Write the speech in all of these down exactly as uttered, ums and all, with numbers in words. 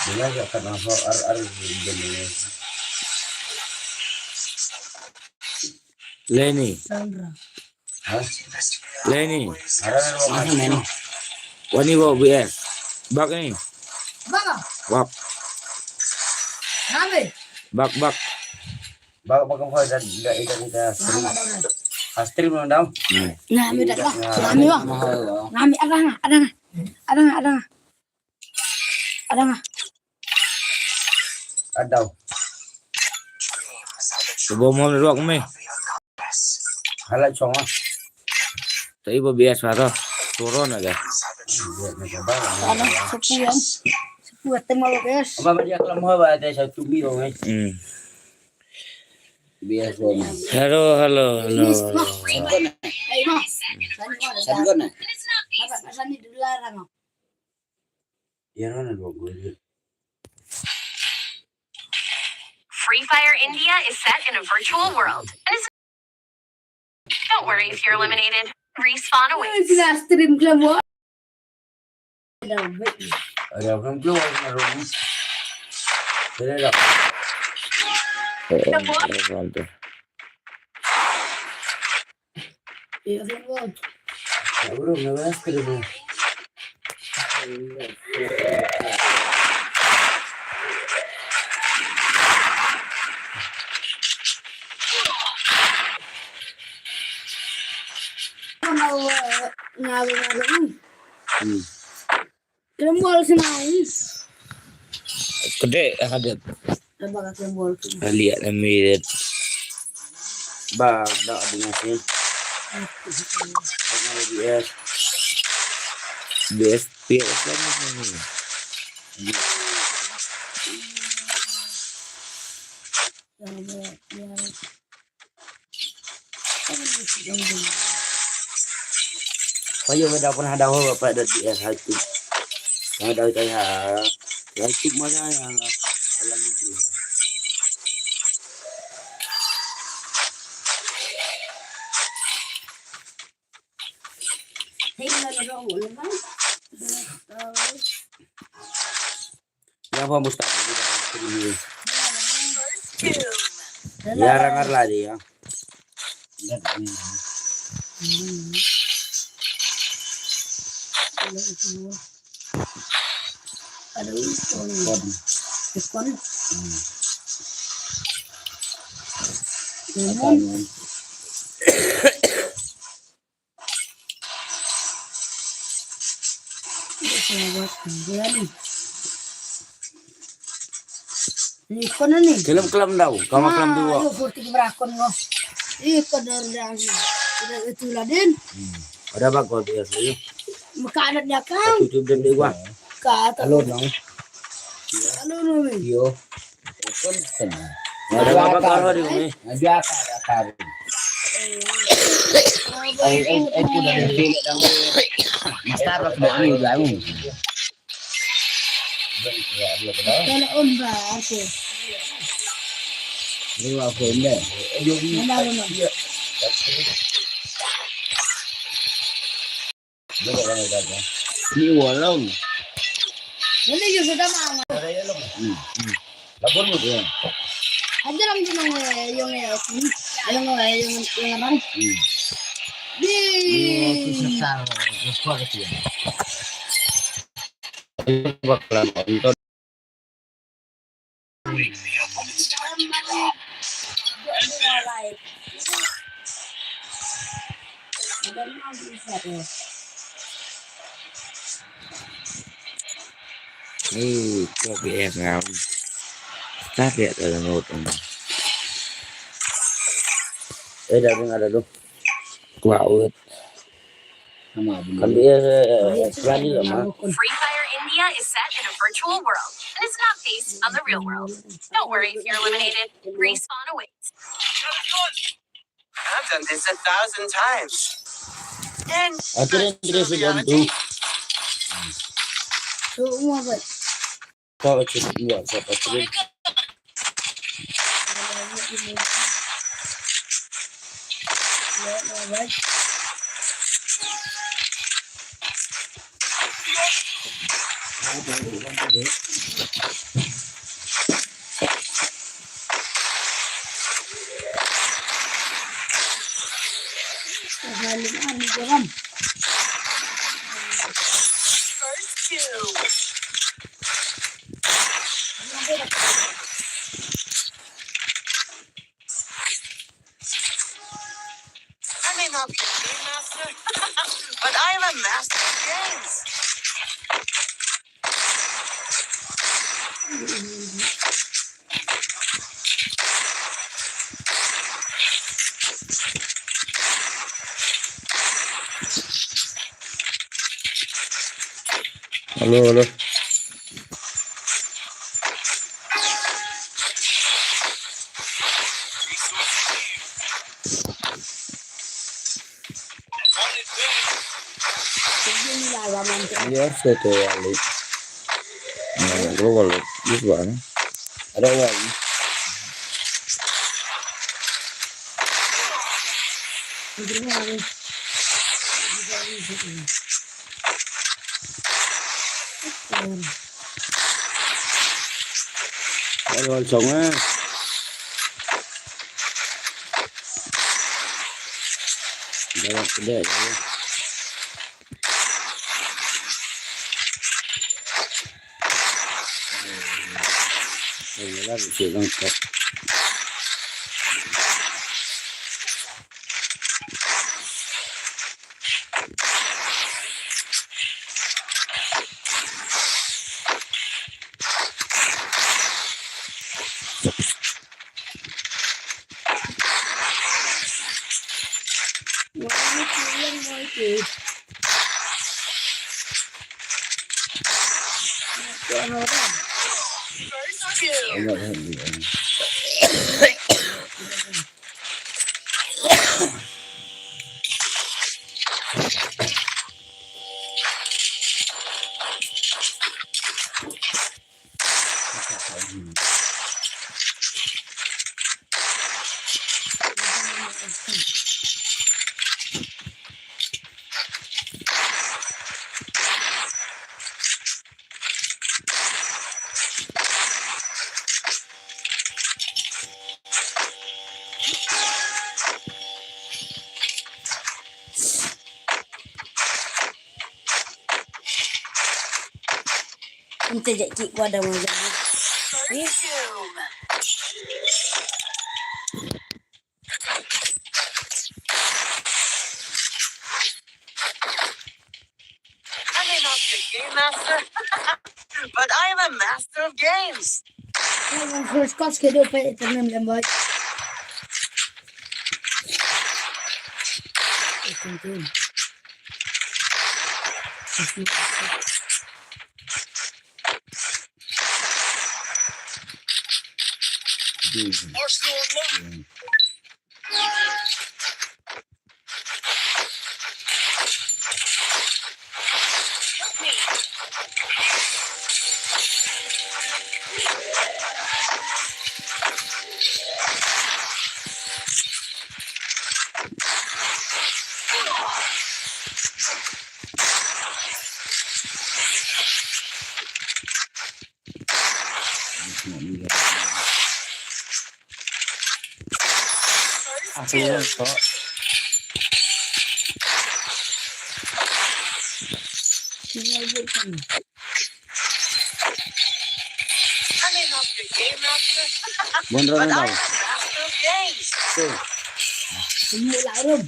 Bila ka kata ho ar ar benda. Lenny. Sandra. Hah? Lenny. Ara na. Wani wa B S. Bak ni. Bak ah? Bak. Name? Bak, bak. Bak, bak, bak, da, da, da, da, stream. Ah, stream lang daw. Name da, da. Name wa. Name ada nga, ada nga. Ada nga, ada nga. Ada nga. Ada. Cuba mau ruak me. Hala chong ah. Tapi ba biasa tu. Turun aja. Ada sepuluh. Sepuluh tema ba biasa. Apa dia kalau mau ba ada satu mil eh. Hmm. Biasa. Hello, hello, hello. Sangkon eh. Sangkon eh. Apa pasal ni dulu larang. Free Fire India is set in a virtual world. And is... Don't worry if you're eliminated. Respawn awaits. Sila stream keluar. Ada belum keluar sama Romi. Sudah dah. Eh, eh, eh, eh. Hmm. Klem bol shnong. Kedek, kedek. Ba ka klem bol tu. Kali ya, lami dia. Ba, dah ada nasi. Ba, ada B S. B S, B S kan ni. Payung da pun hada ho ba pa da di ha tu. Yang da ta ha. Yang tu ma ya ya. Alam itu. Ya, ba Mustafa. Ya, rangar lari ya. Aduh, ikon. Ikon. Ikon. Ni kon ni. Kelam kelam dau, kama kelam dua. Yo, forty berakon ngo. Ih, kadar dah. Itu ladin. Ada bak kau dia sini. Maka adat dia kan. Tutup dan dewa. Kata. Halo nang. Halo nang. Yo. Ada apa kau di sini? Ada apa, ada apa. Ai, ai, ai, tu dah pilih dah. Mesti harus buat ni juga ni. Kalau on ba aku. Ni aku ni. Mana mana? Ni walau. Ini juga sudah mau. Hmm, hmm. Lapor mo dia. Aja lang din ang, eh, yung, eh, yung, eh, yung, yung, yung, di. Ni tu sesal, kuat dia. Bakal nonton. Ni ko B S ngam. Start ya dalam road. Eh, dah dengar dah tu. Kuat. Kan dia, eh, berani lah, Mak. Free Fire India is set in a virtual world and is not based on the real world. Don't worry if you're eliminated. Respawn awaits. I've done this a thousand times. And aku dah terus bantu. So, umur apa? Kau cakap dua, siapa tu? I may not be a game master, but I am a master of games. Hello, hello. Yes, okay, Ali. Global, this one. Ada one. Ai, wan song, eh. Dah, dah, dah. Ai, dah, dah, dah. Ente je ki kwa da mo ja. I may not be a game master, but I am a master of games. First class kid up at the limit, but Arsenal are not. Help me. Aku yang kok. Bon, Ronaldo. Tuh. Semua lah, Rom.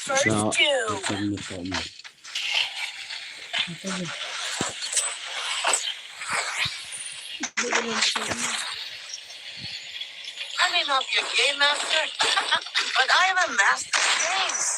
First doom. Akan ni kau ni. I may not be a game master, but I am a master of games.